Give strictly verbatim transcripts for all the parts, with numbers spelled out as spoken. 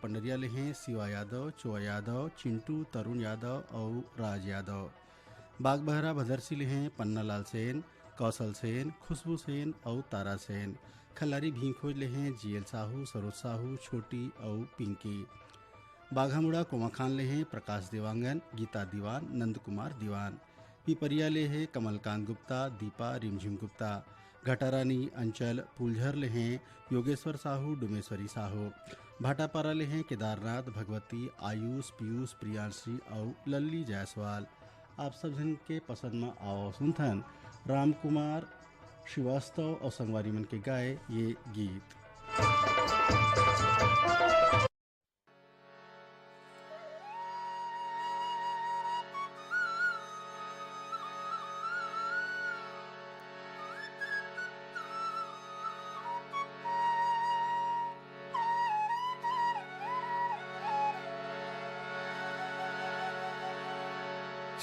पंडरिया ले हैं शिवा यादव, चोआ यादव, चिंटू, तरुण यादव अउ राज यादव। बागबहरा भदरसी ले हैं पन्नालाल सेन, कौशल सेन, खुशबू सेन अउ तारा सेन। खल्लारी भींखोज ले हैं जीएल साहू, सरोज साहू, छोटी अउ पिंकी। बाघामुड़ा कोमाखान ले हैं प्रकाश देवांगन, गीता दीवान, नंद कुमार दीवान। पिपरिया ले हैं कमलकांत गुप्ता, दीपा, रिमझिम गुप्ता। घटारानी अंचल पुलझर ले हैं योगेश्वर साहू, डुमेश्वरी साहू। भाटापारा ले हैं केदारनाथ, भगवती, आयुष, पीयूष, प्रियांशी अउ लल्ली जायसवाल। आप सब झन के पसंद म आवा सुनथन रामकुमार श्रीवास्तव अउ संगवारी मन के गाए ये गीत।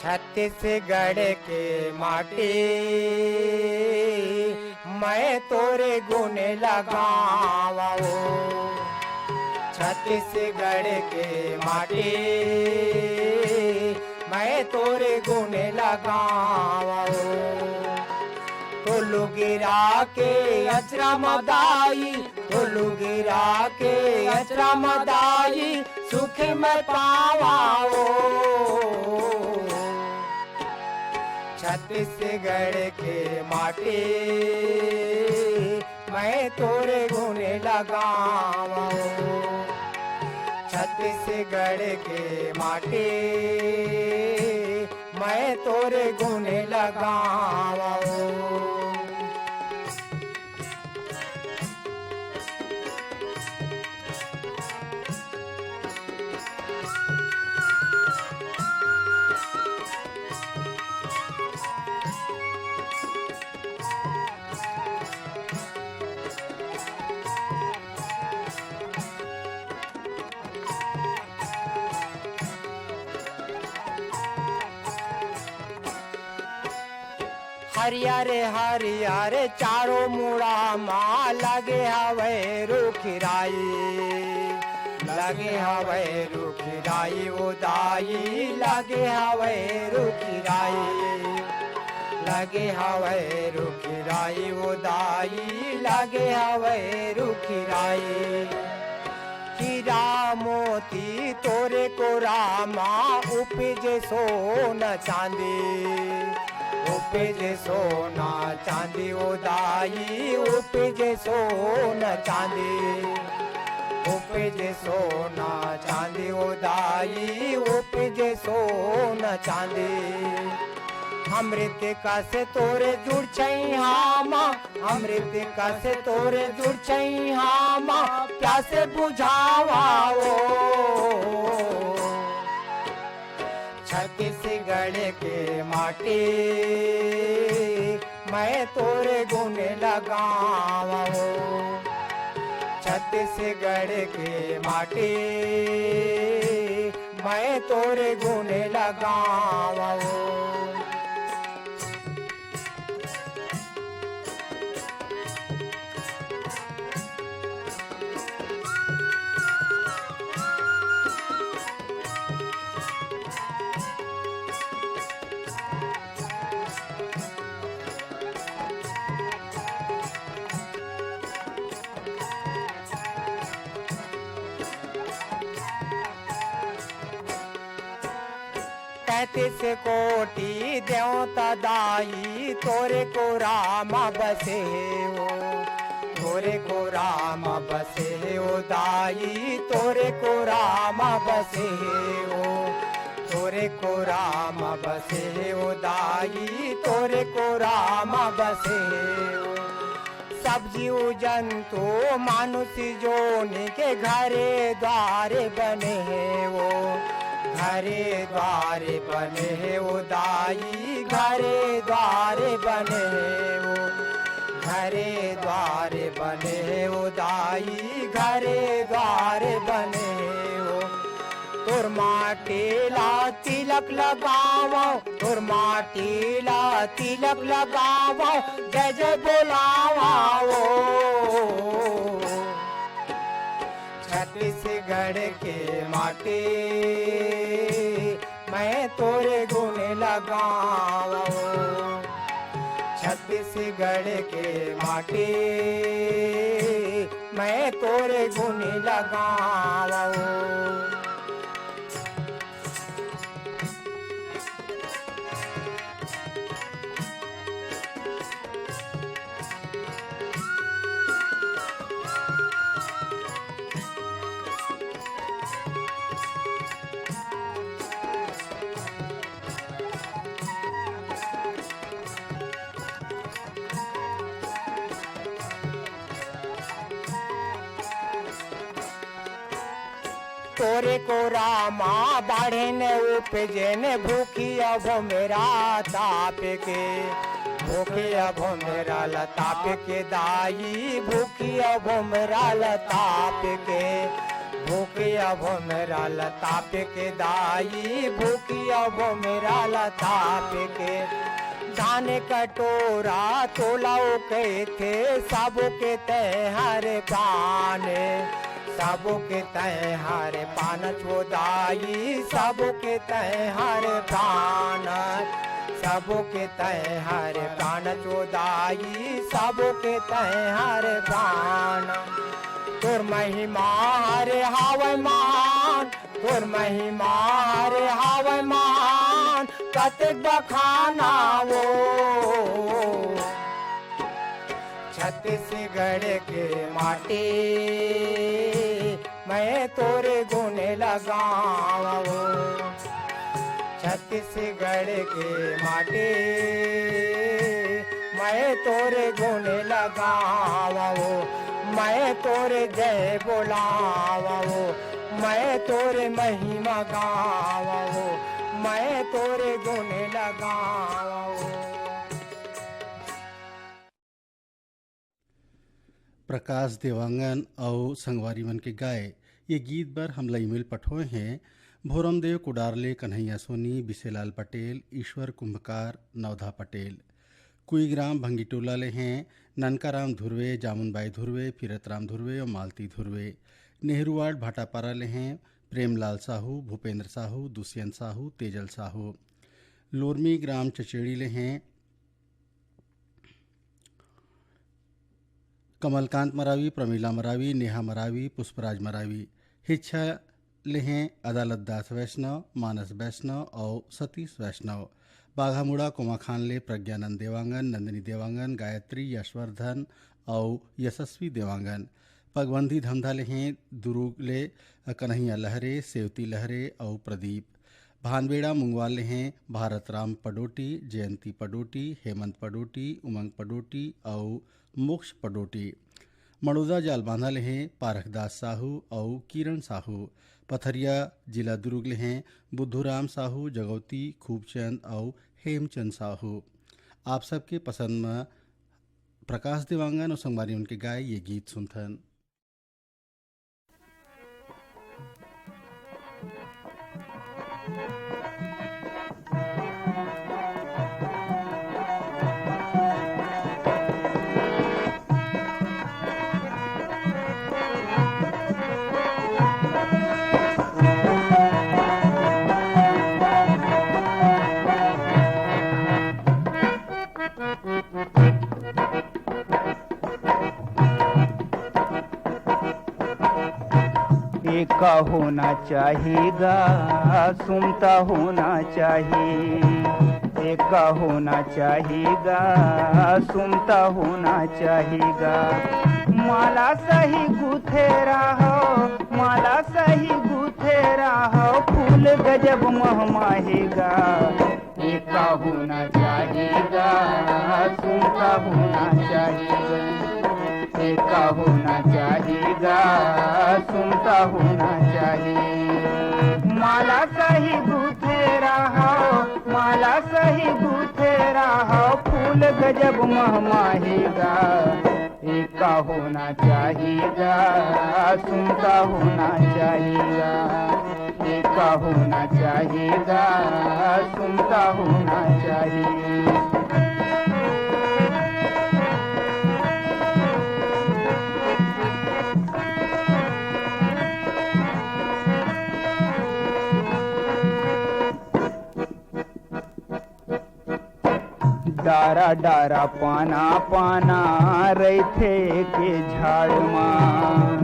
छत्तीसगढ़ के माटी मैं तोरे गुण लगावो। छत्तीसगढ़ के माटी मैं तोरे गुण लगावो। टोलू गिरा के अचरा म दाई, टोलू गिरा के अचरा म दाई, सुख मैं पावा ओ। छत्तीसगढ़ के माटी मैं तोरे गुण लगावा ओ। छत्तीसगढ़ के माटी मैं तोरे गुण लगावा ओ। हरियर हरियर चारों मुड़ा मा लगे हवय रूख राई, लगे हवय रूख राई ओ दाई, लगे हवय रूख राई, लगे हवय रूख राई ओ दाई, लगे हवय रूख राई। हीरा मोती तोरे कोरा मा उपजे सोना चांदी, उपजे सोना चांदी ओ दाई, उपजे सोना चांदी, उपजे सोना चांदी ओ दाई, उपजे सोना चांदी। अमृत कस तोरे जुड़ छैहा मा, अमृत कस तोरे जुड़ छैहा मा, प्यास बुझावा ओ। छत्तीसगढ़ के माटी मैं तोरे गुण लगावा ओ। छत्तीसगढ़ के माटी मैं तोरे गुण लगावा ओ। तैंतीस कोटि देवता दाई तोरे कोरा म बसे हे ओ, तोरे कोरा म बसे हे ओ दाई, तोरे कोरा म बसे हे ओ, तोरे कोरा म बसे हे ओ दाई, तोरे कोरा म बसे हे ओ। सब जीव जंतु मानुष जोनि के घरे द्वारे बने हे ओ, घरे द्वारे बने हे ओ दाई, घरे द्वारे बने हे ओ, घरे द्वारे बने हे ओ दाई, घरे द्वारे बने हे ओ। तोर माटी ला तिलक लगावो, तोर माटी ला तिलक लगावो, जय जय बोलावो। छत्तीसगढ़ के माटी, मैं तोरे गुण लगावँ। छत्तीसगढ़ के माटी, मैं तोरे गुण लगावँ। तोरे कोरा मा बाढ़ेन उपजेन भूखिया भोमरा ताप के, भूखिया भोमरा ल ताप के दाई, भूखिया भोमरा ल ताप के, भूखिया भोमरा ल ताप के दाई, भूखिया भोमरा ल ताप के। धान कटोरा तोला ओ कहिथे, सबके तैं हरे पान, सबके तैं हरे पान चोदाई, सबके तैं हरे पान, सबके तैं हरे पान चोदाई, सबके तैं हरे पान। तोर महिमा हरे हावय महान, तोर महिमा हरे हावय महान, कतेक बखाना वो। छत्तीसगढ़ के माटी, मैं तोरे गुण लगावँ। छत्तीसगढ़ के माटी, मैं तोरे गुण लगावँ, मैं तोरे जय बोलावँ, मैं तोरे महिमा गावँ, मैं तोरे गुण लगावँ। प्रकाश देवांगन अउ संगवारी मन के गाए ये गीत बर हमला ईमेल पठोए हैं, भोरमदेव कुडार ले कन्हैया सोनी, बिसेलाल पटेल, ईश्वर कुंभकार, नवधा पटेल। कुईग्राम भंगीटोला ले हैं ननकाराम धुर्वे, जामुनबाई धुर्वे, फिरतराम धुर्वे अउ मालती धुर्वे। नेहरू वार्ड भाटापारा ले हैं प्रेमलाल साहू, भूपेंद्र साहू, दुष्यंत साहू, तेजल साहू। लोरमी ग्राम चचेड़ी ले हैं कमलकांत मरावी, प्रमिला मरावी, नेहा मरावी, पुष्पराज मरावी। हिच्छा ले हैं अदालत दास वैष्णव, मानस वैष्णव अउ सतीश वैष्णव। बाघामुड़ा कोमाखान ले प्रज्ञानंद देवांगन, नंदिनी देवांगन, गायत्री, यशवर्धन अउ यशस्वी देवांगन। पगबंधी धमधा ले हैं दुरुग ले कन्हैया लहरे, सेवती लहरे अउ प्रदीप। भानबेड़ा मुंगवाल ले हैं भारत राम पडोटी, जयंती पडोटी, हेमंत पडोटी, उमंग पडोटी अउ मोक्ष पडोटी। मड़ोदा जालबांधा ले हैं पारखदास साहू अउ किरण साहू। पथरिया जिला दुर्ग ले हैं बुद्धूराम साहू, जगौती, खूबचंद अउ हेमचंद साहू। आप सबके पसंद म प्रकाश देवांगन अउ संगवारी उनके गाए ये गीत सुनथन। एका होना चाही गा, सुमता होना चाही। एका होना चाही गा, सुमता होना चाही गा। माला सही गुथे रहो, माला सही गुथे रहो, फूल गजब महमाही गा। एका होना चाही गा, सुमता होना चाही गा। एका होना चाही गा, सुमता होना चाही। माला सही गुथे रहो, माला सही गुथे रहो, फूल गजब महमाही गा। एका होना चाही गा, सुमता होना चाही गा। एका होना चाही गा, सुमता होना चाही। डारा डारा पाना पाना रहिथे के झाड़ मा।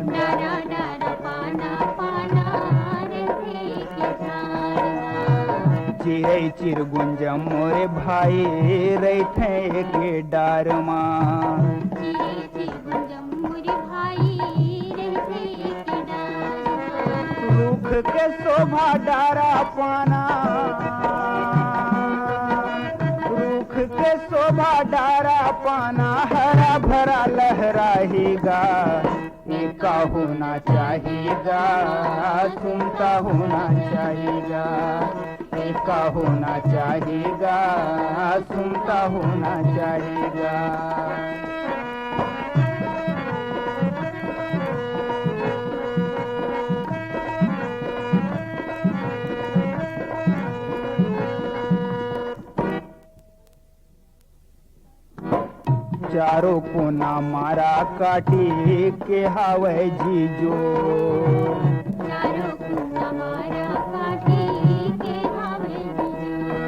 डारा डारा पाना पाना रहिथे के झाड़ मा। चिरई चिरगुन जम्मो रे भाई रहिथे के डार मा। चिरई चिरगुन जम्मो रे भाई रहिथे के डार मा। रूख के शोभा डारा पाना, रूख के शोभा डारा पाना हरा भरा लहराही गा। एका होना चाही गा, सुनता होना चाही गा। एका होना चाही गा, सुनता होना चाही गा। चारों कोना मारा काटी के हावय जीजो। चारों कोना मारा काटी के हावय जीजो।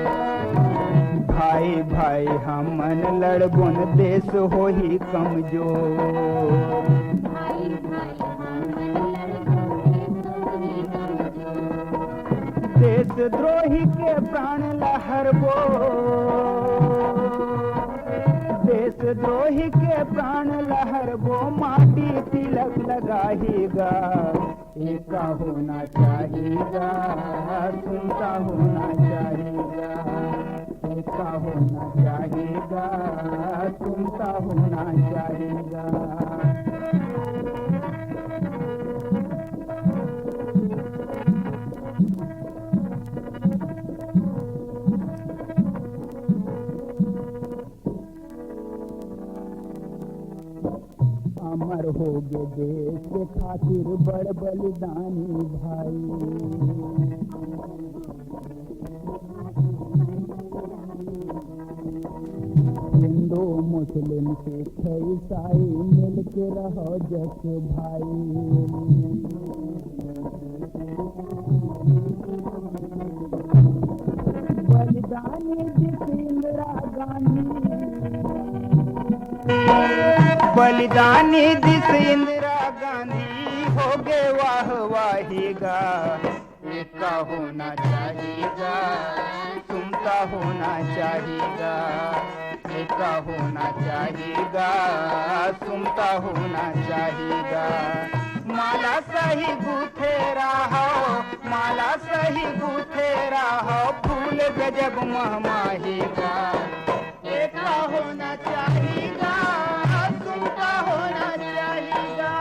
भाई भाई हमन लड़बोन, देश होही कमजोर। भाई भाई हमन लड़बोन, देश होही कमजोर। देशद्रोही के प्राण ला हरबो, देशद्रोही के प्राण ला हरबो, माटी तिलक लगाही गा। एका होना चाही गा, सुनता होना चाही गा। एका होना चाही गा, सुनता होना चाही गा। अमर हो गे देश के खातिर बड़ बलिदानी भाई। हिंदू, मुस्लिम, सिख, ईसाई मिलके रहो जस भाई। बलिदानी दिस इंदिरा गांधी, बलिदानी दिस इंदिरा गांधी, हो गे वाह वाही गा। एका होना चाही गा, सुनता होना चाही गा। एका होना चाही गा, सुनता होना चाही गा। माला सही गुथे राहव, माला सही गुथे राहव, फूल गजब महमाही गा। एका होना चाही गा, सुनता होना चाही गा।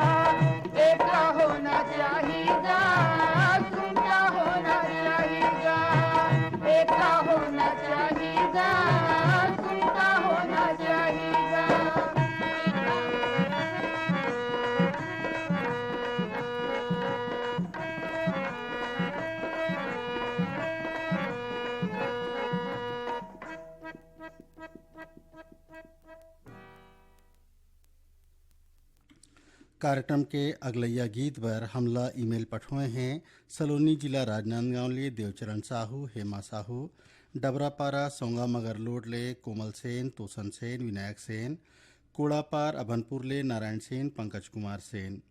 एका होना चाही गा, सुनता होना चाही गा। एका होना चाही गा, सुनता होना चाही गा। कार्यक्रम के अगलैया गीत बर हमला ईमेल पठोए हैं सलोनी जिला राजनांदगांव ले देवचरण साहू, हेमा साहू, डबरापारा सोंगा मगरलोड ले कोमल सेन, तोसन सेन, विनायक सेन, कोड़ापार अभनपुर ले नारायण सेन, पंकज कुमार सेन।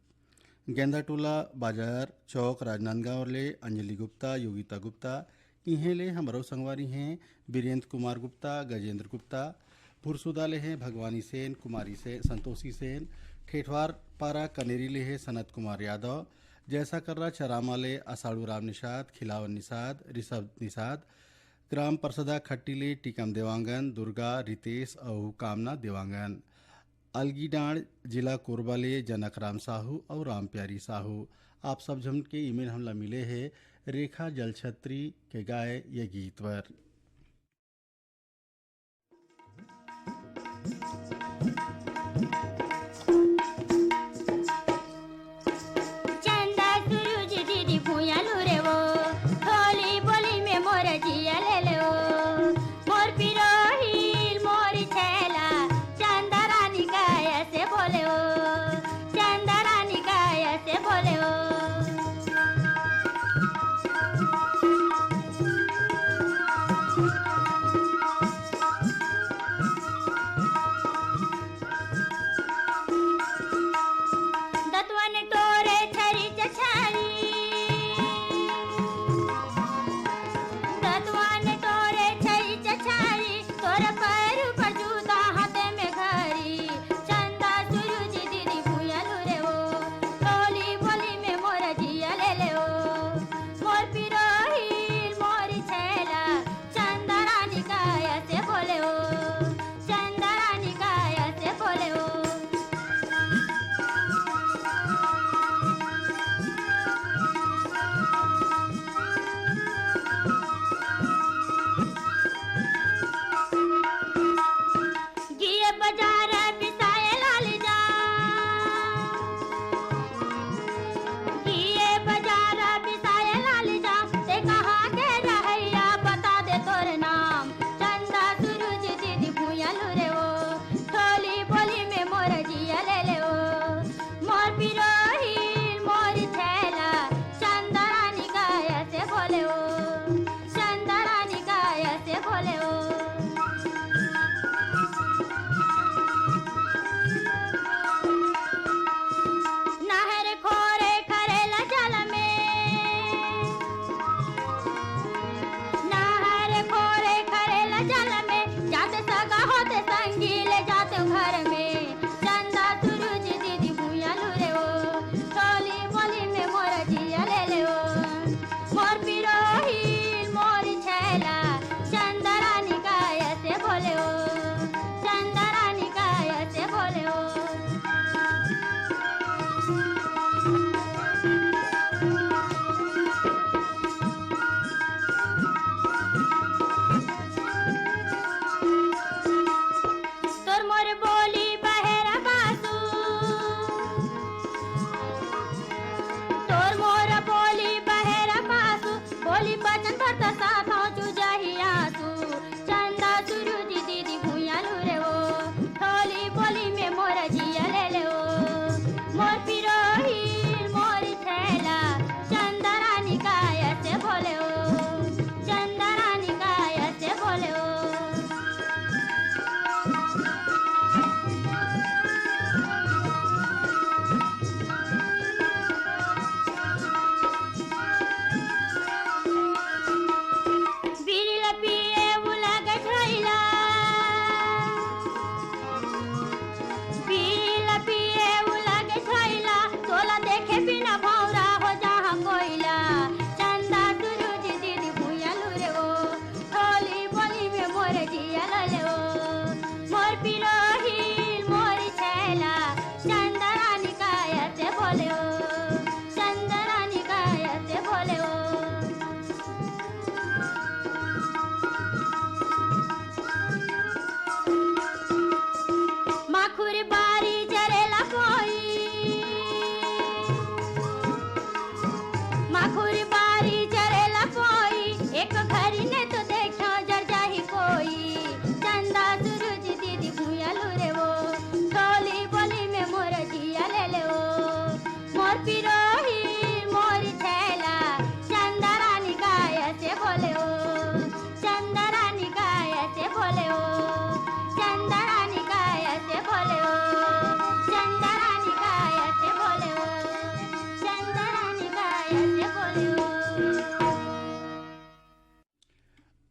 गेंदाटोला बाजार चौक राजनांदगांव ले अंजलि गुप्ता, योगिता गुप्ता, इहें ले हमरो संगवारी हैं बीरेंद्र कुमार गुप्ता, गजेंद्र गुप्ता, भुरसुदा ले हैं भगवानी सेन, कुमारी से संतोषी सेन, ठेठवार पारा कनेरी ले हैं सनत कुमार यादव, जैसा कर्रा चरामा ले असाड़ू राम निषाद, खिलावन निषाद, ऋषभ निषाद, ग्राम परसदा खट्टी ले टीकम देवांगन, दुर्गा, रितेश अउ कामना देवांगन। अलगीडांड़, जिला कोरबा ले जनक राम साहू अउ राम प्यारी साहू। आप सब झन के ईमेल हमला मिले हे रेखा जलछत्री के गाए ये गीत बर। चंदा सुरुज दीदी भुइयां लुरे वो, होली बोली में मोर जिया ले ले वो। मोर पिरोहिल मोर छैला, चंदा रानी का ऐसे बोले वो, चंदा रानी का ऐसे बोले वो।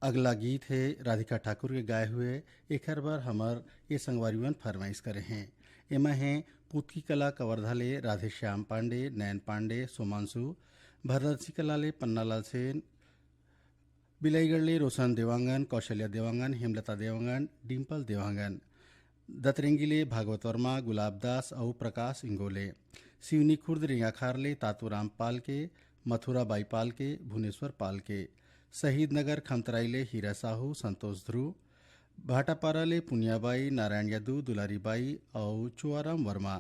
अगला गीत हे राधिका ठाकुर के गाए हुए, एखर बर हमर ये संगवारी मन फरमाइश करे हें। एमा हे पुतकी कला कवर्धा ले राधेश्याम पांडे, नैन पांडे, सोमांशु, भरतसिंह कला ले पन्नालाल सेन, बिलाईगढ़ ले रोशन देवांगन, कौशल्या देवांगन, हेमलता देवांगन, डिम्पल देवांगन, दतरेंगी ले भागवत वर्मा, गुलाब दास अउ प्रकाश इंगोले, सिवनी खुर्द रेंगाखार ले तातूराम पाल के, मथुरा बाई पाल के, भुवनेश्वर पाल के, शहीद नगर खमतराई ले हीरा साहू, संतोष ध्रुव, भाटापारा ले पुनियाबाई, नारायण यदु, दुलारी बाई अउ चुआराम वर्मा।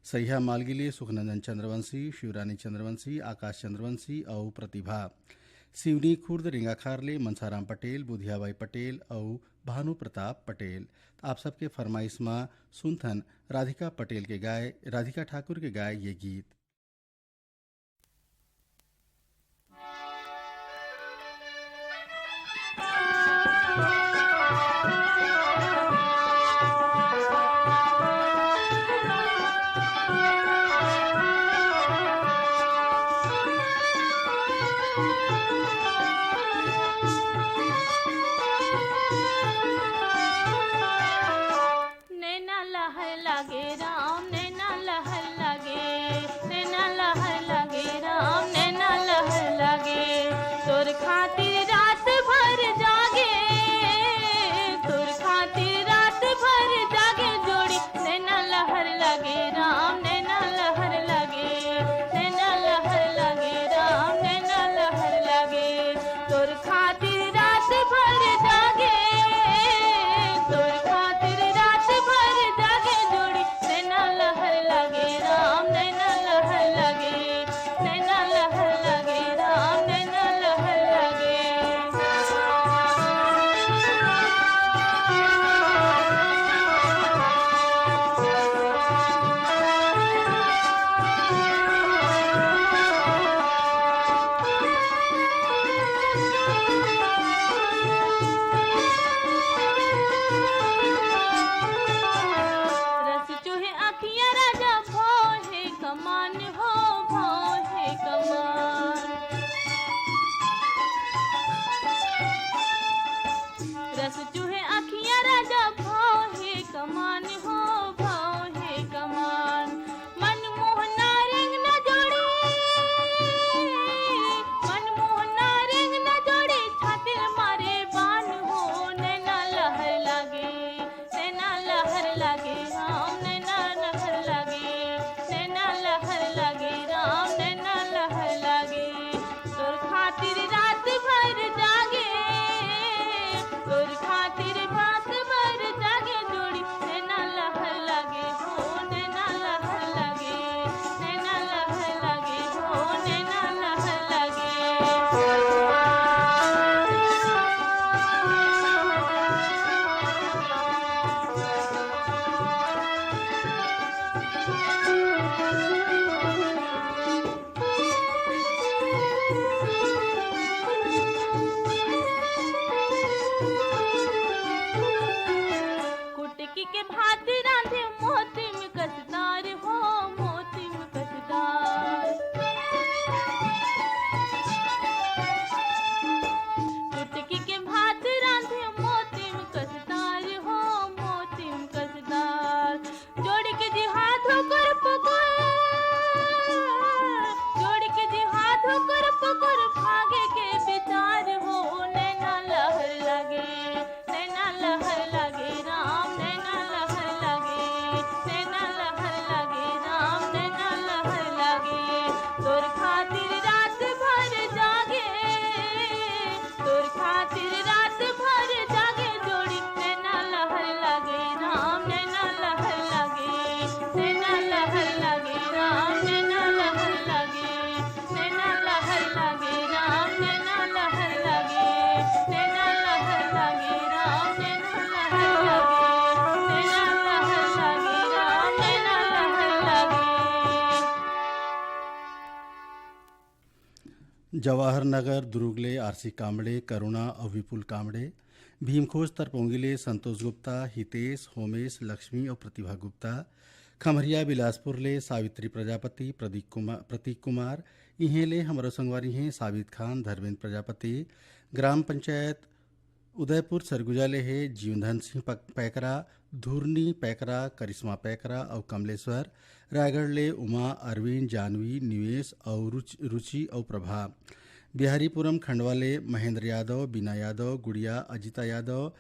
सहिया मालगी ले सुखनंदन चंद्रवंशी, शिवरानी चंद्रवंशी, आकाश चंद्रवंशी अउ प्रतिभा। सिवनी खुर्द रेंगाखार ले मनसाराम पटेल, बुधियाबाई पटेल अउ भानु प्रताप पटेल। आप सबके फरमाइश म सुनथन राधिका पटेल के गाए, राधिका ठाकुर के गाए ये गीत। नैना लहर लागे राम, नैना लहर लागे, नैना लहर लागे राम, नैना लहर लागे। तोर खातिर रात भर जागे, तोर खातिर रात भर जागे जोड़ी। नैना लहर लागे राम, नैना लहर लागे, नैना लहर लागे राम, नैना लहर लागे। तोर खातिर रात भर जागे, तोर खातिर रात भर जागे जोड़ी। नैना लहर लागे राम, नैना लहर लागे, नैना लहर लागे राम, नैना लहर लागे। रस चूहे अखियाँ राजा, भौ हे कमान हो, भौ हे कमान। रस चूहे अखियाँ राजा, भौ हे कमान हो, भौ हे कमान। मनमोहना रेंगना जोड़ी, मनमोहना रेंगना जोड़ी, छाती मारे बान हो। नैना लहर लागे, नैना लहर लागे राम, नैना लहर लागे, नैना लहर लागे राम, नैना लहर लागे। तोर खातिर रात भर जागे, तोर खातिर रात भर जागे जोड़ी। नैना लहर लागे हो, नैना लहर लागे, नैना लहर लागे हो, नैना लहर लागे। कुटकी के भात रांधे मोती में कसदार हो, मोती में कसदार। कुटकी के भात रांधे मोती में कसदार हो, मोती में कसदार। जोड़ के जी हाथ ओकर पकड़, जोड़ के जी हाथ ओकर पकड़, भागे के विचार हो। नैना लहर लागे, नैना लहर लागे राम, नैना लहर लागे, नैना लहर लागे राम, नैना लहर लागे। तोर खातिर रात भर जागे, तोर खातिर रात भर जागे जोड़ी। नैना लहर लागे राम, नैना लहर लागे, नैना लहर लागे राम, नैना लहर लागे, नैना लहर लागे राम, नैना लहर लागे, नैना लहर लागे राम, नैना लहर लागे, नैना लहर लागे राम, नैना लहर लागे। जवाहर नगर दुर्ग ले आरसी कामड़े, करुणा अउ विपुल कामड़े, भीमखोज तरपोंगी ले संतोष गुप्ता, हितेश, होमेश, लक्ष्मी अउ प्रतिभा गुप्ता, खमरिया बिलासपुर ले सावित्री प्रजापति, प्रदीप कुमार, प्रतीक कुमार, इहें ले हमरो संगवारी हें साबित खान, धर्मेंद्र प्रजापति, ग्राम पंचायत उदयपुर सरगुजा ले हे जीवधन सिंह पक-, पैकरा, धुरनी पैकरा, करिश्मा पैकरा अउ कमलेश्वर। रायगढ़ ले उमा, अरविंद, जानवी, निवेश अउ रुच-, रुचि अउ प्रभा। बिहारीपुरम खंडवा ले महेंद्र यादव, बीना यादव, गुड़िया, अजिता यादव।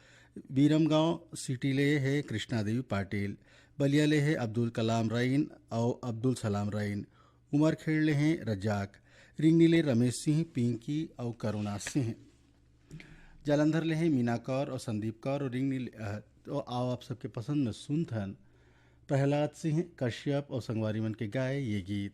बीरमगांव सिटी ले हे कृष्णा देवी पाटिल। बलिया ले हे अब्दुल कलाम रईन अउ अब्दुल सलाम रईन। उमरखेड़ ले हे रज्जाक। रिंगनी ले रमेश सिंह, पिंकी अउ करुणा सिंह। जालंधर ले हे मीना कौर अउ संदीप कौर अउ रिंगनी ले, अ, तो आओ आप सबके पसंद में सुनथन प्रहलाद सिंह कश्यप अउ संगवारी मन के गाए ये गीत।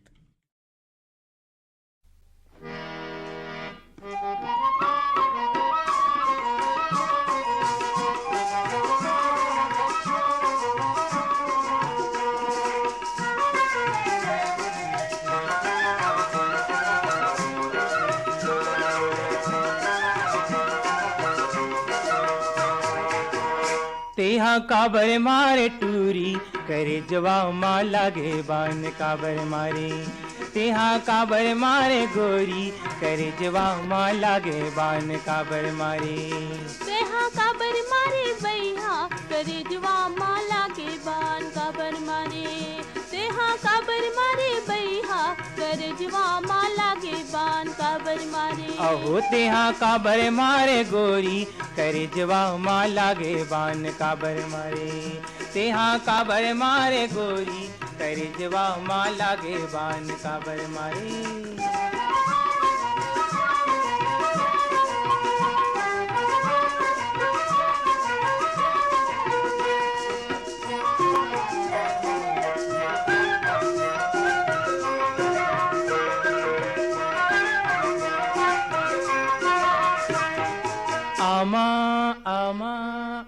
तेहा काबर मारे टूरी, करेजवा मा लागे बान काबर मारे। तेहा काबर मारे गोरी, करेजवा मा लागे बान काबर मारे। तेहा काबर मारे बइहा, करेजवा मा लागे बान काबर मारे। तेहा काबर मारे बइहा, करेजवा मा लागे बान काबर मारे। अहो तेहा काबर मारे गोरी, करेजवा मा लागे बान काबर मारे। तेहा काबर मारे गोरी, करेजवा मा लागे बान काबर मारे। आमा, आमा,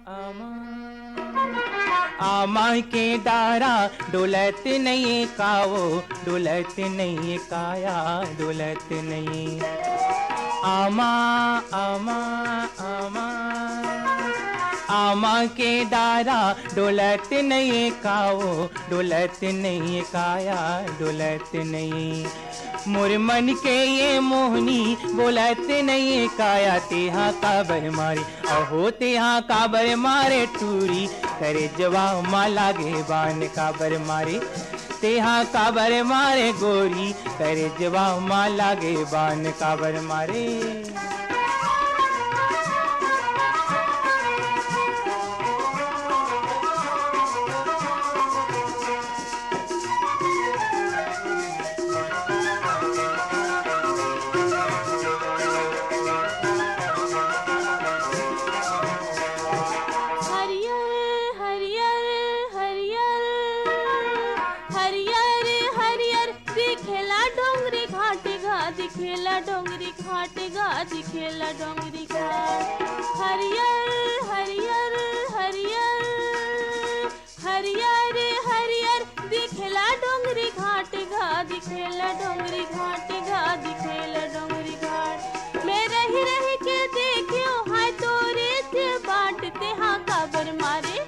आमा, आमा के डारा डोलत नइये कावो, डोलत नइये काया, डोलत नइये। आमा, आमा, आमा, आमा के डारा डोलत नइये कावो, डोलत नइये काया, डोलत नइये। मोर मन के ये मोहनी बोलत नइये काया, तेहा काबर मारे, अहो तेहा काबर मारे टूरी, करेजवा मा लागे बान काबर मारे। तेहा काबर मारे गोरी, करेजवा मा लागे बान काबर मारे। हरियर, हरियर, हरियर, हरियर, हरियर दिखेला डोंगरी घाट गा, दिखेला डोंगरी घाट गा, दिखेला डोंगरी घाट। हरियर, हरियर, हरियर, हरियर, हरियर दिखेला डोंगरी घाट गा, दिखेला डोंगरी घाट गा, दिखेला डोंगरी घाट। मैं रही रही के देखियो हाय तोरे ते बाट, तेहा काबर मारे,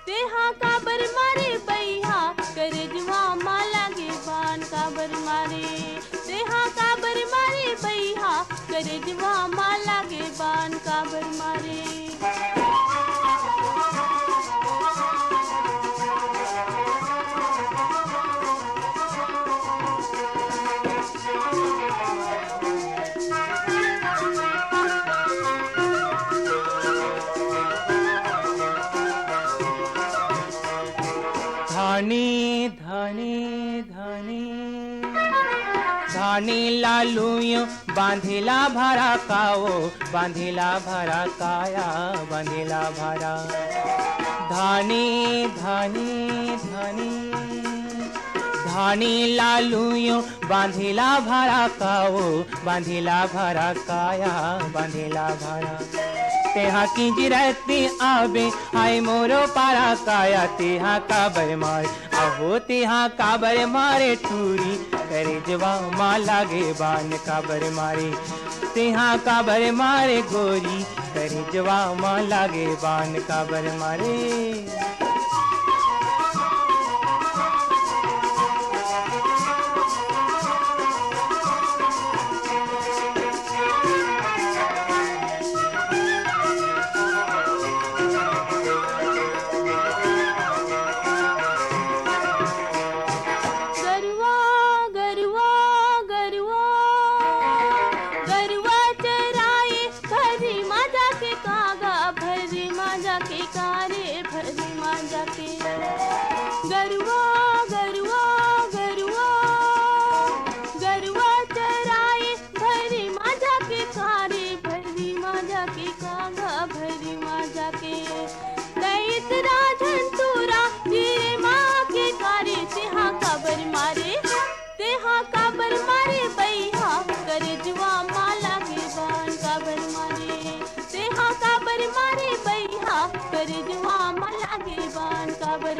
तेहा काबर मारे बइहा, करेजवा मा लागे बान काबर मारे। तेहा काबर मारे बइहा, करेजवा मा लागे बान काबर मारे। धानी, धानी, धानी, धानी लालू यो बांधेला भरा काओ, बांधेला भरा काया, बांधेला भरा। धानी, धानी, धानी, धानी लालू यो बांधेला भरा काओ, बांधेला भरा काया, बांधेला भरा। तेहा किंजरत आबे, हाय मोरो पारा काया, तेहा काबर मारे, अहो तेहा काबर मारे टूरी, करेजवा मा लागे बान काबर मारे। तेहा काबर मारे गोरी, करेजवा मा लागे बान काबर मारे।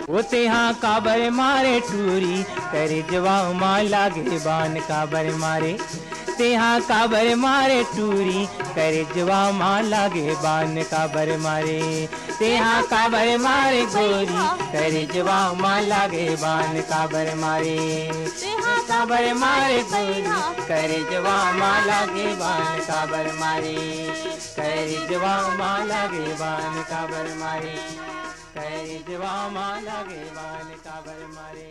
ओ तेहा काबर मारे टूरी, करेजवा मा लागे बान काबर मारे। तेहा काबर मारे टूरी, करेजवा मा लागे बान काबर मारे। तेहा काबर मारे गोरी, करेजवा मा लागे बान काबर मारे। तेहा काबर मारे गोरी, करेजवा मा लागे बान काबर मारे। करेजवा मा लागे बान काबर मारे। करेजवा मा लागे बान काबर मारे।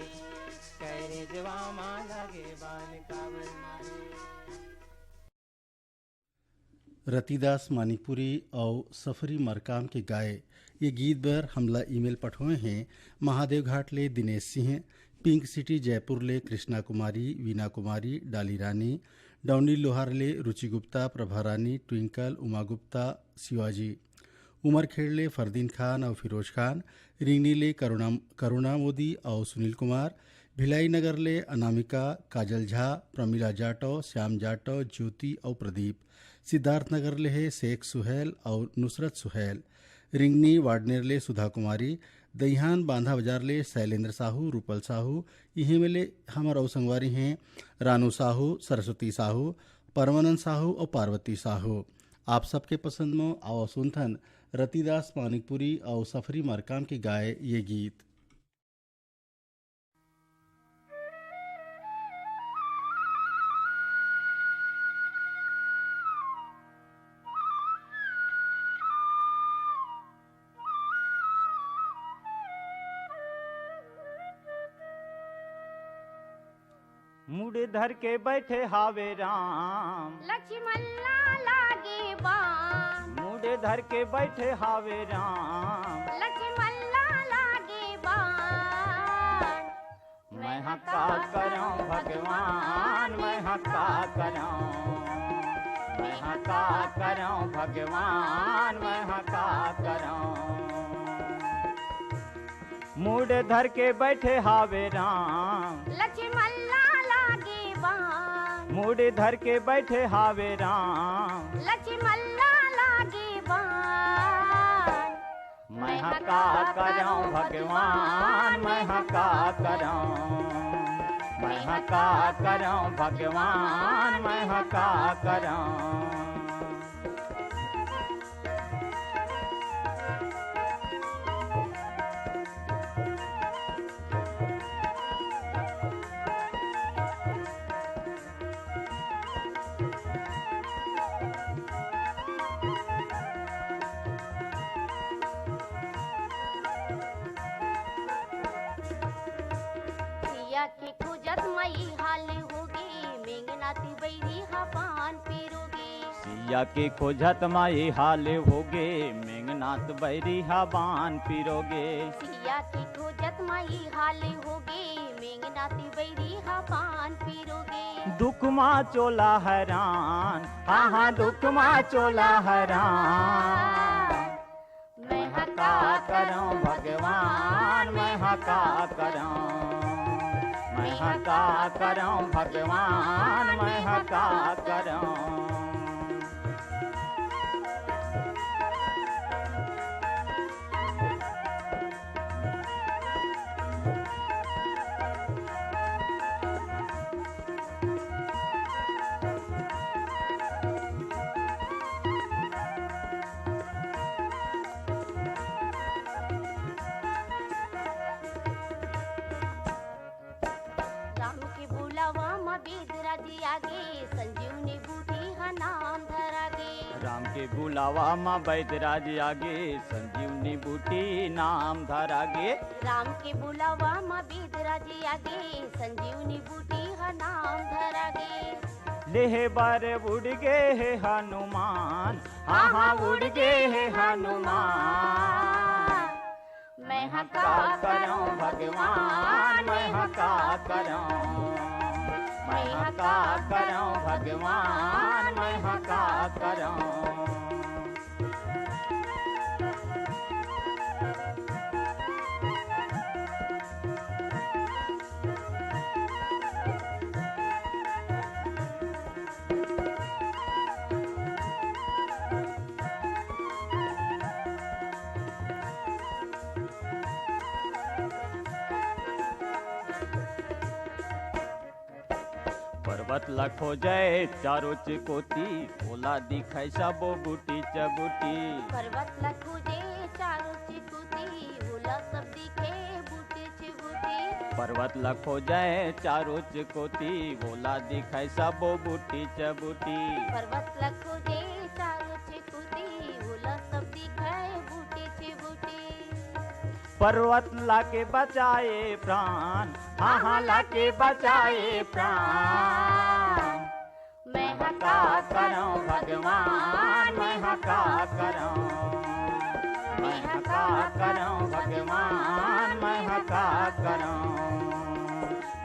करेजवा मा लागे बान काबर मारे। रतिदास मानिकपुरी अउ सफरी मरकाम के गाए ये गीत बर हमला ईमेल पठोए हे महादेव घाट ले दिनेश सिंह, पिंक सिटी जयपुर ले कृष्णा कुमारी, वीना कुमारी, डाली रानी, डौंडी लोहार ले रुचि गुप्ता, प्रभा रानी, ट्विंकल, उमा गुप्ता, शिवाजी। उमरखेड़ ले फरदीन खान अउ फिरोज खान, रिंगनी ले करुणा, करुणा मोदी अउ सुनील कुमार, भिलाई नगर ले अनामिका, काजल झा, प्रमिला जाटव, श्याम जाटव, ज्योति अउ प्रदीप, सिद्धार्थ नगर ले हे शेख सुहैल अउ नुसरत सुहैल, रिंगनी वाडनेर ले सुधा कुमारी, दईहान बांधा बाजार ले शैलेंद्र साहू, रूपल साहू, इहें में ले हमर अउ संगवारी हें रानू साहू, सरस्वती साहू, परमानंद साहू अउ पार्वती साहू। आप सबके पसंद म आवा सुनथन रतिदास मानिकपुरी अउ सफरी मरकाम के गाए ये गीत। मुड़ धर के बैठे हावे राम। लक्ष्मण ला लागे बान। मुड़ धर के बैठे हावे राम। लक्ष्मण ला लागे बान। मैं हा का करौं भगवान, मैं हा का करौं, मैं हा का करौं भगवान, मैं हा का करौं। मुड़ धर के बैठे हावे राम। लक्ष्मण ला लागे बान। मुड़ धर के बैठे हावे राम। लक्ष्मण ला लागे बान। मैं हा का करौं भगवान, मैं हा का करौं, मैं हा का करौं भगवान, मैं हा का करौं। सिया के खोजत मई हाल होगे, मेंगनाथ बैरी हा बान पिरोगे। सिया के खोजत मई हाल होगे, मेंगनाथ बैरी हा बान पिरोगे। सिया के खोजत मई हाल होगे, मेंगनाथ बैरी हा बान पिरोगे। दुख मा चोला हरान, हाँ, हाँ, दुख मा चोला हरान। मैं हा का करौं भगवान, मैं हा का करौं, मैं हा का करौं भगवान, मैं हा का करौं। राम के बुलावा म बेदराजी आगे, संजीवनी बूटी ह नाम धरागे। राम के बुलावा म बैदराजी आगे, संजीवनी बूटी नाम धरागे। राम के बुलावा म बेदराजी आगे, संजीवनी बूटी ह नाम धरागे। लेहे बर उड़ गे हे हनुमान, हाँ, हाँ, उड़ गे हे हनुमान। मैं हा का करौं भगवान, मैं हा का करौं, मैं हा का करौं भगवान, मैं हा का करौं। पर्वत ला खोजे चारों चिकोती, ओला दिखय सबो बूटी चबूटी। पर्वत ला खोजे चारों चिकोती, ओला सब दिखे बूटी चिबूटी। पर्वत ला खोजे चारों चिकोती, ओला दिखय सबो बूटी चबूटी। पर्वत ला खोजे चारों चिकोती, ओला सब दिखे बूटी चिबूटी। पर्वत लाके बचाए प्राण, हाँ, हाँ, लाके बचाए प्राण। मैं ह का करंव भगवान, मैं ह का करंव, मैं ह का करंव भगवान, मैं ह का करंव।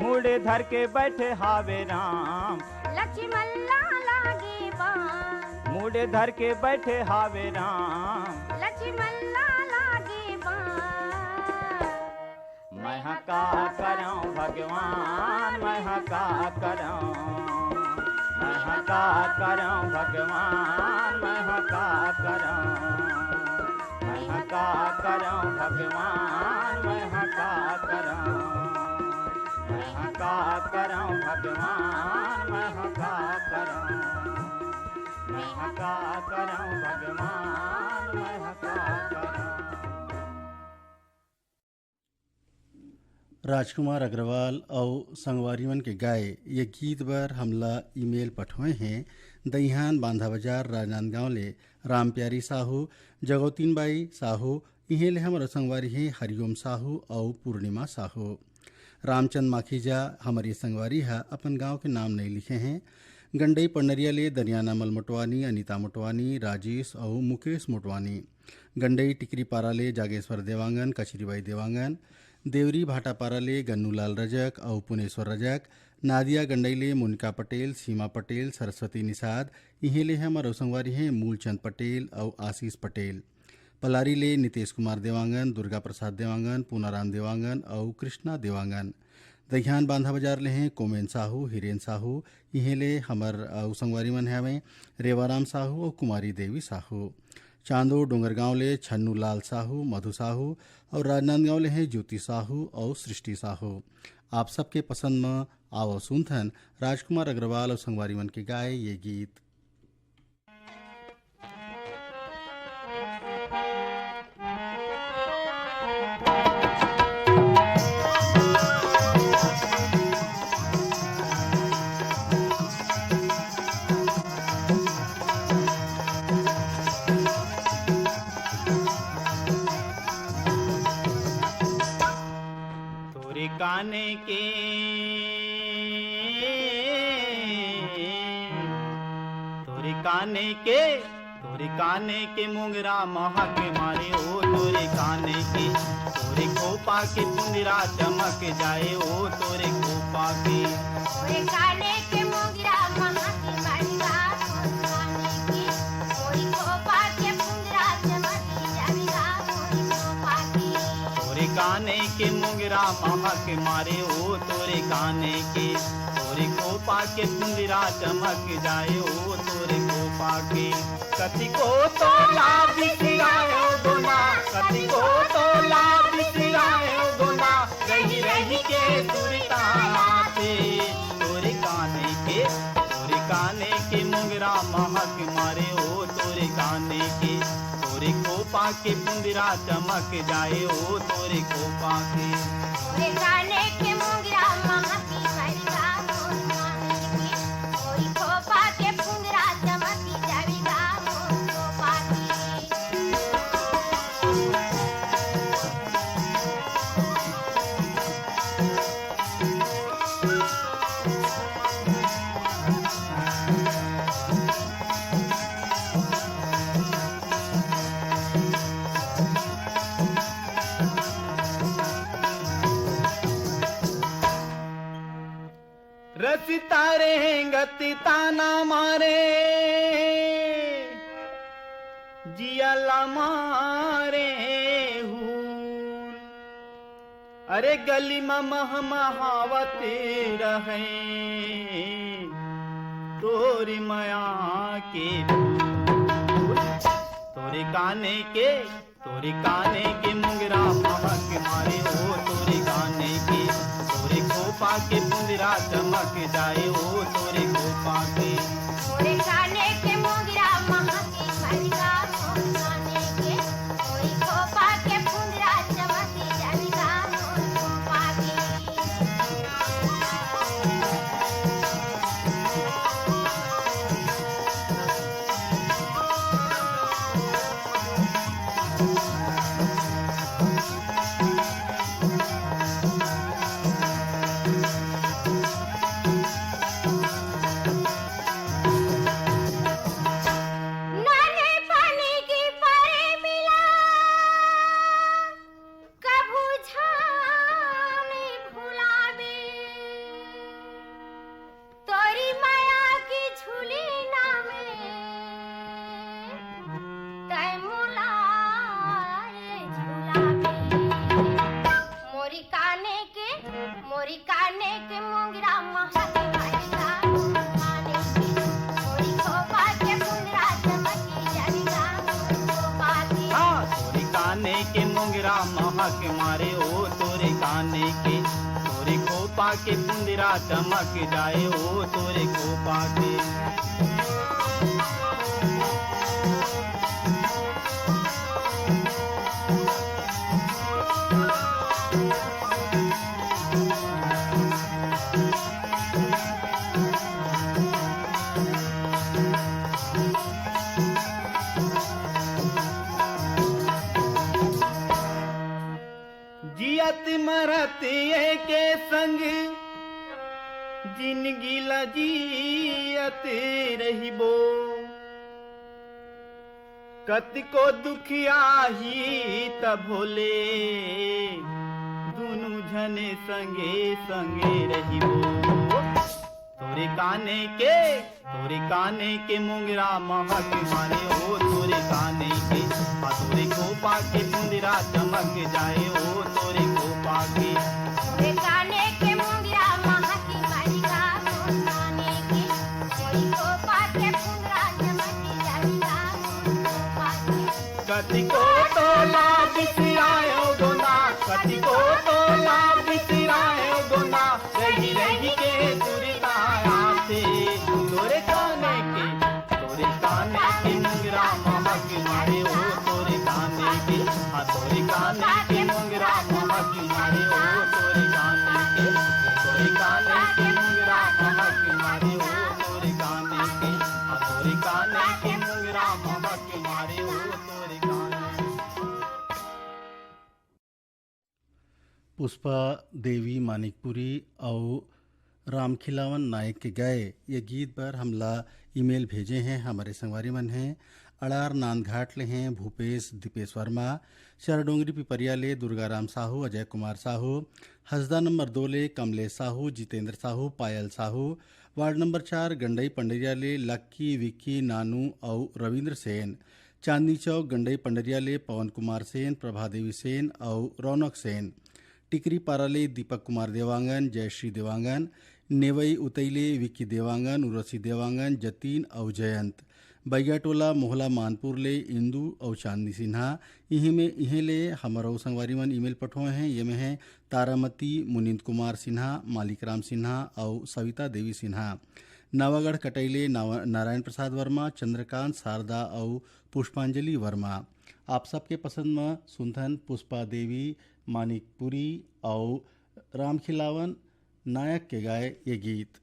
मुड़े धर के बैठे हावे राम, लक्ष्मण ला लागे बाण। मुड़े धर के बैठे हावे राम, लक्ष्मण ला लागे बाण। मैं ह का करंव भगवान, मैं ह का करंव, मैं ह का करंव भगवान, मैं ह का करंव, मैं ह का करंव भगवान, मैं ह का करंव, मैं ह का करंव भगवान, मैं ह का करंव, मैं ह का करंव भगवान, मैं ह का करंव। राजकुमार अग्रवाल अउ संगवारी मन के गाए ये गीत बर हमला ईमेल पठोए हें दइहान बांधा बाजार राजनांदगांव ले रामप्यारी साहू, जगौतीन बाई साहू, इहें ले हमर संगवारी हे हरिओम साहू अउ पूर्णिमा साहू। रामचंद माखीजा हमर ये संगवारी ह अपन गांव के नाम नइ लिखे हें। गंडई पंडरिया ले दरियाना मल मोटवानी, अनिता मोटवानी, राजेश अउ मुकेश मोटवानी। गंडई टिकरीपारा ले जागेश्वर देवांगन, कचरीबाई देवांगन, देवरी भाटापारा ले गन्नूलाल रजक अउ पुनेश्वर रजक, नादिया गंडई ले मोनिका पटेल, सीमा पटेल, सरस्वती निषाद, इहें ले हमर अउ संगवारी हे मूलचंद पटेल अउ आशीष पटेल। पलारी ले नितेश कुमार देवांगन, दुर्गा प्रसाद देवांगन, पूनाराम देवांगन अउ कृष्णा देवांगन। दइहान बांधा बाजार ले हें कोमेन साहू, हिरेन साहू, इहें ले हमर अउ संगवारी मन हवें रेवाराम साहू अउ कुमारी देवी साहू। चांदो डोंगरगांव ले छन्नू लाल साहू, मधु साहू अउ राजनांदगांव ले हें ज्योति साहू अउ सृष्टि साहू। आप सबके पसंद म आवव सुनथन राजकुमार अग्रवाल अउ संगवारी मन के गाए ये गीत। तोरे काने के, तोरे काने के, तोरे काने के मोंगरा महक मारे ओ, तोरे काने के, तोरे खोपा के पुंदरा चमक जाए ओ, तोरे खोपा के। तोरे काने के मोंगरा महक मारे ओ, तोरे काने के, तोरे खोपा के पुंदरा चमक जाए ओ, तोरे खोपा के। तोरे काने के मोंगरा महक मारे ओ, तोरे काने के, तोरे खोपा के पुंदरा चमक जाए ओ, तोरे खोपा के। कतिको तोला बिसरायो दोना, कतिको तोला बिसरायो दोना, रही रही के सुरता आथे। तोरे काने के, तोरे काने के मोंगरा महक मारे ओ, तोरे काने के, तोरे खोपा के पुंदरा चमक जाए ओ, तोरे खोपा के। तोरे काने के मोंगरा महक मारे ओ, तोरे खोपा के पुंदरा चमक जाए ओ, खोपा के। रसिता रेंगत ताना मारे, जिया ला मारे हून। अरे गली म महमहावत रहे तोरी मया के फूल। तोरे काने के, तोरे काने के मोंगरा महक मारे ओ, तोरे काने के, तोरे खोप पाके पुंदरा चमक जाए ओ तोरे को पाके। मोरे काने के मोंगरा महके मरिया, मोरे काने के, मोरी खोपा के पुंदरा चमक जाए गा, मोरी खोपा के। नाने पानी की परे मिला, कभू झानी भुलावे। तोरी माया की झूली ना में तय मोला रे झुलावे। मोरी काने के, मोरी काने के मोंगरा महक मरिया, काने के, मोरी खोपा के पुंदरा चमकी जरिया, खोपा के। हाँ, तोरी काने के मोंगरा महक मारे ओ तोरे काने के, तोरे खोपा के पुंदरा चमक जाए ओ तोरे खोपा के। जियत मरत एके संग जिनगी ल जियत रहिबो। कतिको दुख आही त भोले, दुनू झने संगे संगे रहिबो। तोरे काने के, तोरे काने के मोंगरा महक मारे ओ तोरे काने के, आ तोरे खोपा के पुंदरा चमक जाए ओ तोरे खोपा के। तोरे काने के मोंगरा महक मारे गा, तोरे काने के, तोरे खोपा के पुंदरा चमक जाए गा, तोरे खोपा के। कतिको तोला बिसरायो गोना, कतिको तोला बिसरायो गोना, रही रही के सुरता आथे। तोरे काने के, तोरे काने के मोंगरा महक मारे ओ तोरे काने के, हाँ तोरे काने के मोंगरा महक मारे ओ तोरे काने के, तोरे काने के मोंगरा महक मारे ओ तोरे काने के, हाँ तोरे काने के मोंगरा महक मारे ओ तोरे काने के। पुष्पा देवी मानिकपुरी अउ रामखिलावन नायक के गाए ये गीत बर हमला ईमेल भेजे हैं। हमारे संगवारी मन हैं, अड़ार नांदघाट ले हैं भूपेश दीपेश वर्मा, शहर डोंगरी पिपरिया ले दुर्गाराम साहू, अजय कुमार साहू, हसदा नंबर दो ले कमलेश साहू, जितेंद्र साहू, पायल साहू, वार्ड नंबर चार गंडई पंडरिया ले लक्की, विक्की, नानू अउ रविंद्र सेन, चांदनी चौक गंडई पंडरिया ले पवन कुमार सेन, प्रभा देवी सेन अउ रौनक सेन, टिकरी पारा ले दीपक कुमार देवांगन, जयश्री देवांगन, नेवई उतई ले विक्की देवांगन, उर्वशी देवांगन, जतीन अउ जयंत, बैगाटोला मोहला मानपुर ले इंदू अउ चांदनी सिन्हा, इहें में, इहें ले हमर अउ संगवारी मन ईमेल पठोए हैं। ये में हैं तारामती, मुनिंद कुमार सिन्हा, मालिक राम सिन्हा अउ सविता देवी सिन्हा। नवागढ़ कटई ले नावा-, नारायण प्रसाद वर्मा, चंद्रकांत, शारदा अउ पुष्पांजलि वर्मा। आप सबके पसंद म सुनथन पुष्पा देवी, मानिकपुरी अउ रामखिलावन नायक के गाए ये गीत।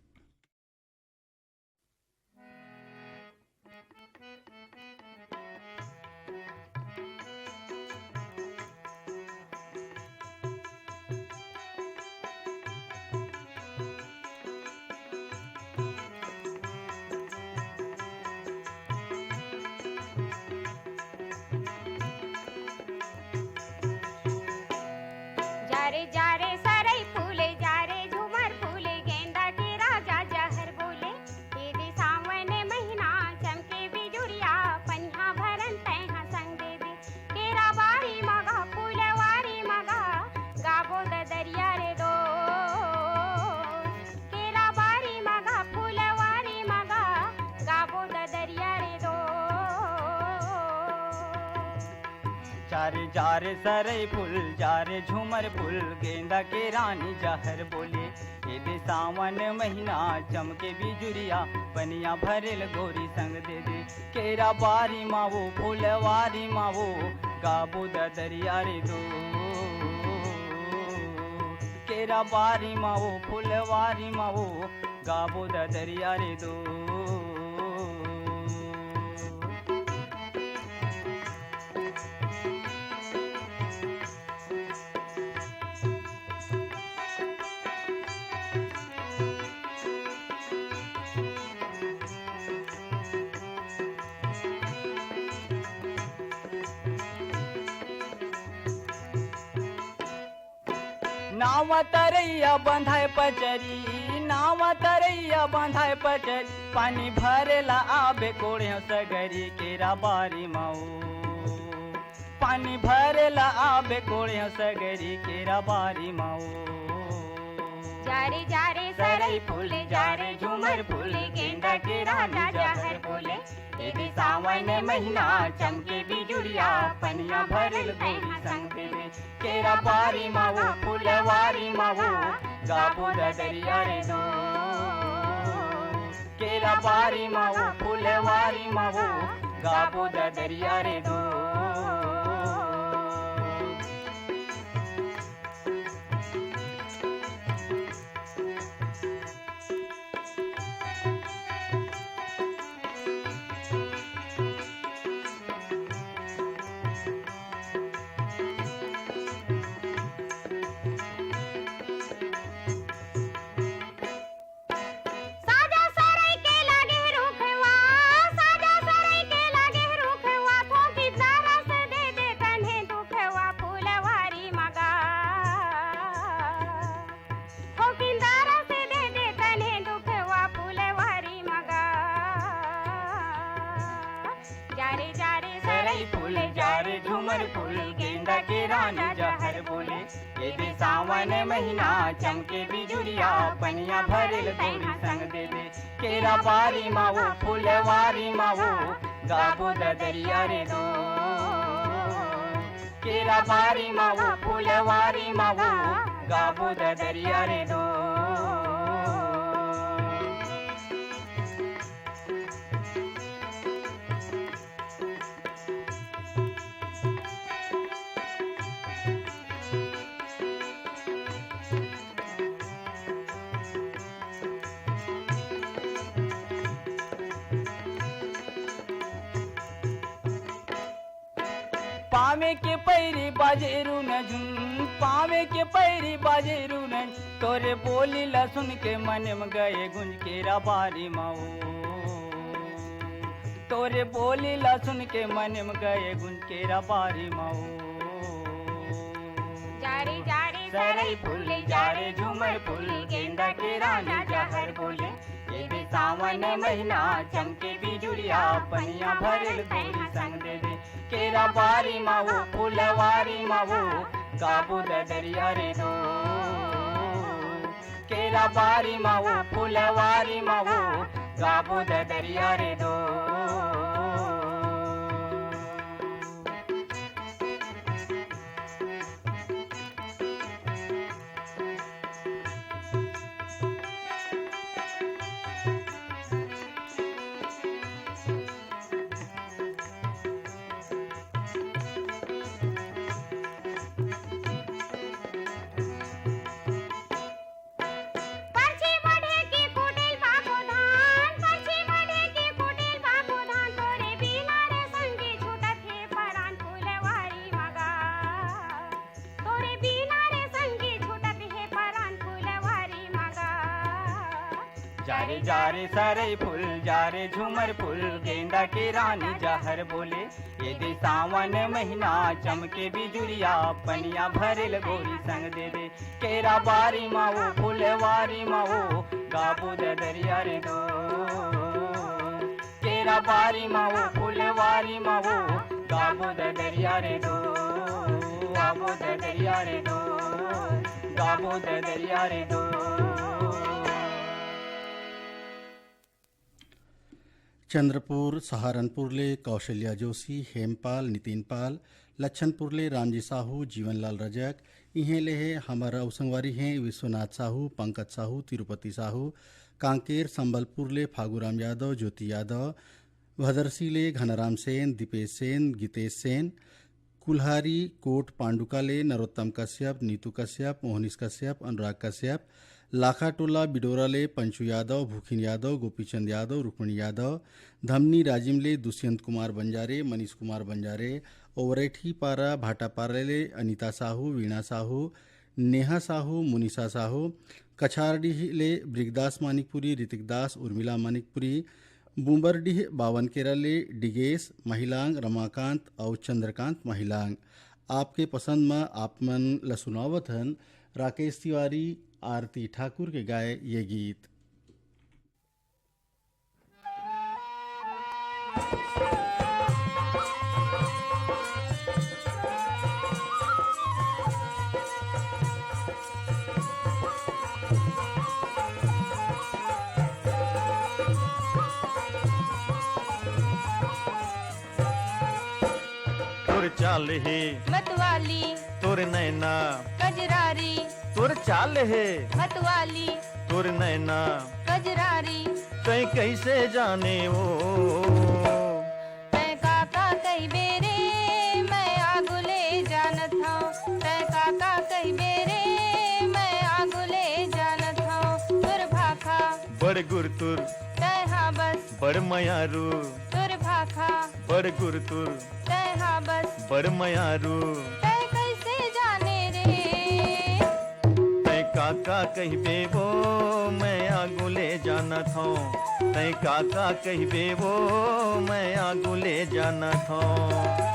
जा रे, जा रे सरई फूले, जा रे झूमर फूले, गेंदा के राजा जहर बोले। ये दे सावन महीना चमके बिजुरिया, पनिहा भरन तैहा संग दे दे। केरा बारी मगा, फूलवारी मगा, गाबो ददरिया रे दो। केरा बारी मगा, फूलवारी मगा, गाबो ददरिया रे दो। जा रे, जा रे सरई फूल, जा रे झूमर फूल, गेंदा के रानी जहर बोले। ये सावन महीना चमके बिजुरिया, पनिया भरेल गोरी संग दे दे। केरा बारी मा वो, फुलवारी मा वो, गाबो ददरिया रे दो। केरा बारी मा वो, फुलवारी मा वो, गाबो ददरिया रे दो। नावा तरैया बंधाय पचरी, नावा तरैया बंधाय पचरी, पानी भरेला आबे कोड़े सगरी केरा बारी माऊ। पानी भरेला आबे कोड़े सगरी केरा बारी माऊ। जारे जारे सरई फूले, जारे झूमर फूले, गेंदा के राजा जहर बोले। एदे सावन महीना चमके बिजुरिया, पनिया भरेल गोरी संग दे दे। केरा बारी माऊ, फुलवारी माऊ, गाबो ददरिया रे दो। केरा बारी माऊ, फुलवारी माऊ, गाबो ददरिया रे दो। साजा सरई के लागे रुखवा, साजा सरई के लागे रुखवा, थोकिन दरस दे दे तन्हे दुखवा फुलवारी मगा। थोकिन दरस दे दे तन्हे दुखवा फुलवारी मगा। जारे जारे सरई फूल, जारे झूमर फूल, गेंदा के रानी जहर बोले। एदे सावन महीना चमके बिजुरिया, पनिया भरेल गोरी संग दे दे। केरा बारी माऊ, फुलवारी माऊ, गाबो ददरिया रे दो। केरा बारी माऊ, फुलवारी माऊ, गाबो ददरिया रे दो। पावे के पैरी बाजे रुन झुन, पावे के पैरी बाजे रुन, तोरे बोली ला सुन के मन में गए गुंज केरा बारी माऊ। तोरे बोली ला सुन के मन में गए गुंज केरा बारी माऊ। जारे जारे सरई फूल, जारे झूमर फूल, गेंदा के रानी जहर बोले। एदे सावन महीना चमके बिजुरिया, पनिया भरेल गोरी संग दे दे। केरा बारी माऊ, फुलवारी माऊ, गाबो ददरिया रे दो। केरा बारी माऊ, फुलवारी माऊ, गाबो ददरिया रे दो। परछी बढ़े के कुटिल बाबू धान, परछी बढ़े के कुटिल बाबू धान, तोरे बिना रे संगी छूटत हे परान फुलवारी मगा। तोरे बिना रे संगी छूटत हे परान फुलवारी मगा। जारे जारे सरई फूल, जारे झूमर फूल, गेंदा के रानी जहर बोले। एदे सावन महीना चमके बिजुरिया, पनिया भरेल गोरी संग दे दे। केरा बारी माऊ, फुलवारी माऊ, गाबो ददरिया रे दो। केरा बारी माऊ, फुलवारी माऊ, गाबो ददरिया रे दो। आबो ददरिया रे दो, गाबो ददरिया रे दो। चंद्रपुर सहारनपुर ले कौशल्या जोशी, हेमपाल, नितिन पाल, लच्छनपुर ले रामजी साहू, जीवनलाल रजक, इहें ले हे हमर अउ संगवारी हें विश्वनाथ साहू, पंकज साहू, तिरुपति साहू, कांकेर संबलपुर ले फागूराम यादव, ज्योति यादव, भदरसी ले घनाराम सेन, दीपेश सेन, गीतेश सेन, कुल्हारी कोट पांडुका ले नरोत्तम कश्यप, नीतू कश्यप, मोहनीश कश्यप, अनुराग कश्यप, लाखाटोला बिडोरा ले पंचू यादव, भूखिन यादव, गोपीचंद यादव, रुक्मणी यादव, धमनी राजिम ले दुष्यंत कुमार बंजारे, मनीष कुमार बंजारे, ओवरेठी पारा भाटापारा ले अनिता साहू, वीणा साहू, नेहा साहू, मुनिसा साहू, कछारडीह ले ब्रिगदास मानिकपुरी, ऋतिक दास, उर्मिला मानिकपुरी, बुंबरडीह बावनकेरा ले डिगेश महिलांग, रमाकांत अउ चंद्रकांत महिलांग। आपके पसंद म आप मन ल सुनावत हन राकेश तिवारी, आरती ठाकुर के गाए ये गीत। तोर चाल हे मतवाली, तोर नैना कजरारी। तोर चाल हे मतवाली, तोर नैना कजरारी। तैं कैसे जाने वो? तैं का का कहिबे रे, मैं आगू ले जानत हौं। तैं का का कहिबे रे, मैं आगू ले जानत हौं। तोर भाखा बड़ गुरतुर, तैं हा बस बड़ मयारू। तोर भाखा बड़ गुरतुर, तैं हा बस बड़ मयारू। तैं कैसे जाने रे? तैं का का कहिबे वो, मैं आगू ले जानत हौं। तैं का का कहिबे वो, मैं आगू ले जानत हौं।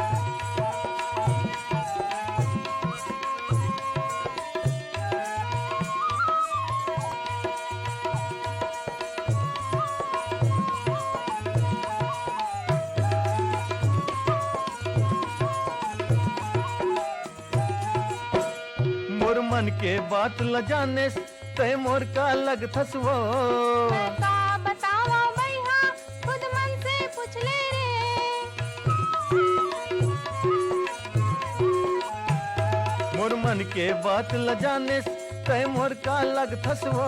मोर मन के बात ल जानेस, तैं मोर का लगथस वो? मैं का बतावंव बइहा, खुद मन से पूछ ले रे। मोर मन के बात ल जानेस, तैं मोर का लगथस वो?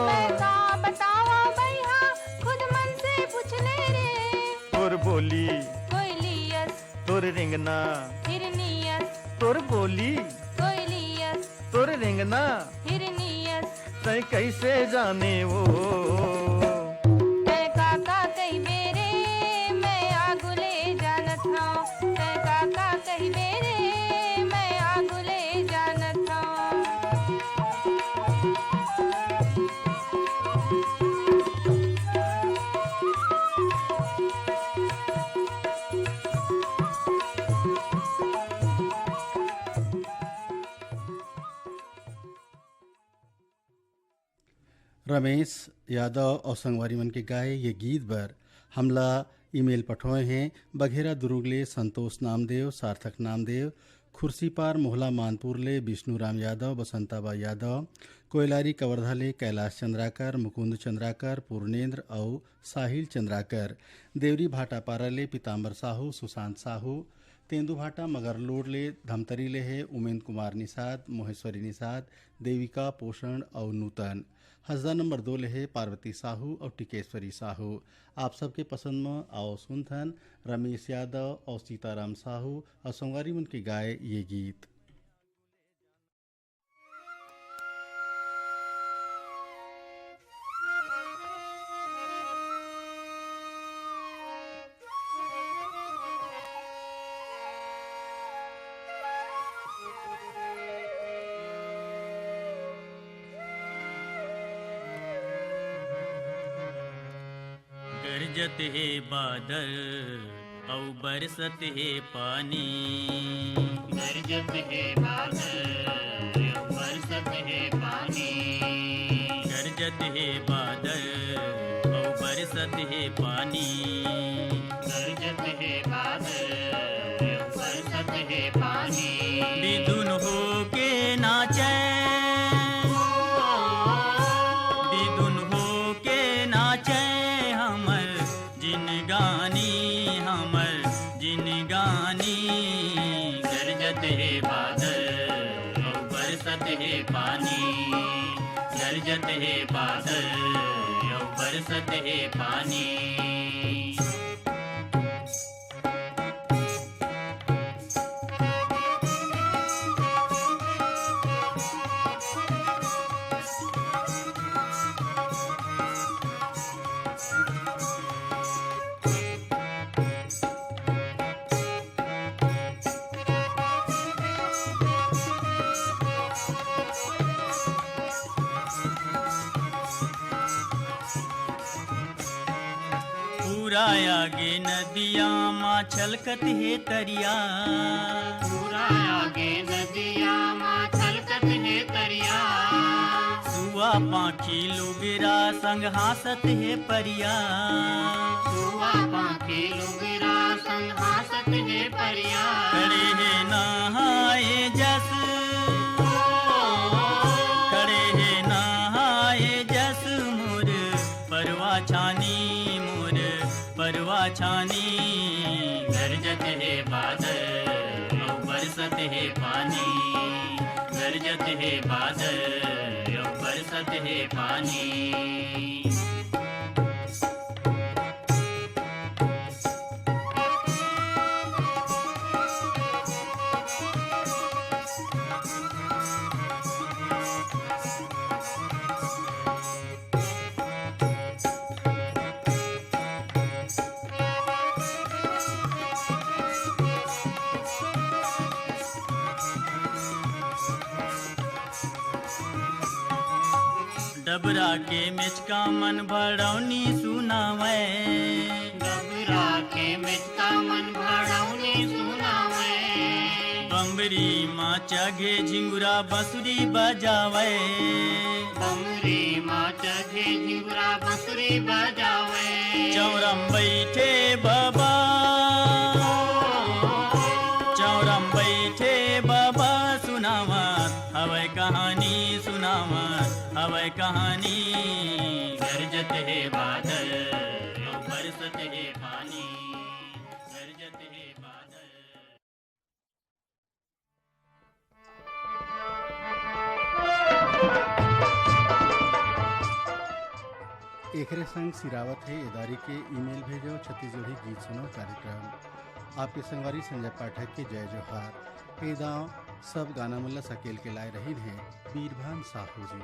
मैं का बतावंव बइहा, खुद मन से पूछ ले रे। तोर बोली कोयली अस, तोर रेंगना हिरनी अस। तोर बोली कोयली अस, तोर रेंगना हिरनी अस। तैं कैसे जाने वो? तैं का का कहिबे रे, मैं आगू ले जानत हौं। तैं का का कहिबे रे, मैं आगू ले जानत हौं। रमेश यादव अउ संगवारी मन के गाए ये गीत बर हमला ईमेल पठोए हें। बघेरा दुरूग ले संतोष नामदेव, सार्थक नामदेव, खुर्सीपार मोहला मानपुर ले विष्णुराम यादव, बसंताबा यादव, कोयलारी कवर्धा ले कैलाश चंद्राकर, मुकुंद चंद्राकर, पूर्णेंद्र अउ साहिल चंद्राकर, देवरी भाटापारा ले पीताम्बर साहू, सुशांत साहू, तेंदूभाटा मगरलोड ले धमतरी ले हे उमेंद कुमार निषाद, मोहेश्वरी निषाद, देविका, पोषण अउ नूतन। हसदा नंबर दो ले हे पार्वती साहू अउ टिकेश्वरी साहू। आप सबके पसंद म आओ सुनथन रमेश यादव अउ सीताराम साहू अउ संगवारी मन के गाए ये गीत। गरजत हे बादल अउ बरसत हे पानी। गरजत हे बादल अउ बरसत हे पानी। गरजत हे बादल अउ बरसत हे पानी। गरजत हे बादल अउ बरसत हे पानी। बिधुन होके नाचे, बिधुन होके नाचे हमर जिनगी। गरजत हे बादल, अउ बरसत हे पानी। पूरा आगे नदिया मा छलकत हे तरिया। पूरा आगे नदिया मा छलकत हे तरिया। सुआ पाखी लुगरा संग हाँसत हे परिया। सुआ पाखी लुगरा संग हाँसत हे परिया। खड़े हे नहाए जस, खड़े हे नहाए जस मोर परवा छानी, मोर परवा छानी। गरजत हे बादल, अउ बरसत हे पानी। गरजत हे बादल, अउ बरसत हे पानी। डबरा के मेचका मन भड़ौनी सुनावय। डबरा के मेचका मन भड़ौनी सुनावय। बमरी मा चघे झिंगुरा बंसुरी बजावय। बमरी मा चघे झिंगुरा बंसुरी बजावय। चौरम बइठे बबा, चौरम बइठे बबा सुनावत हवय कहानी, सुनावत हवय कहानी। गरजत हे बादल, अउ बरसत हे पानी। गरजत हे बादल। एकरे संग सिरावत हे ए दारी के ईमेल भेजो छत्तीसगढ़ी गीत सुनो कार्यक्रम। आपके संगवारी संजय पाठक के जय जोहार। ए दांव सब गाना मन ला सकेल के लाए रहिन हे बीरभान साहू जी।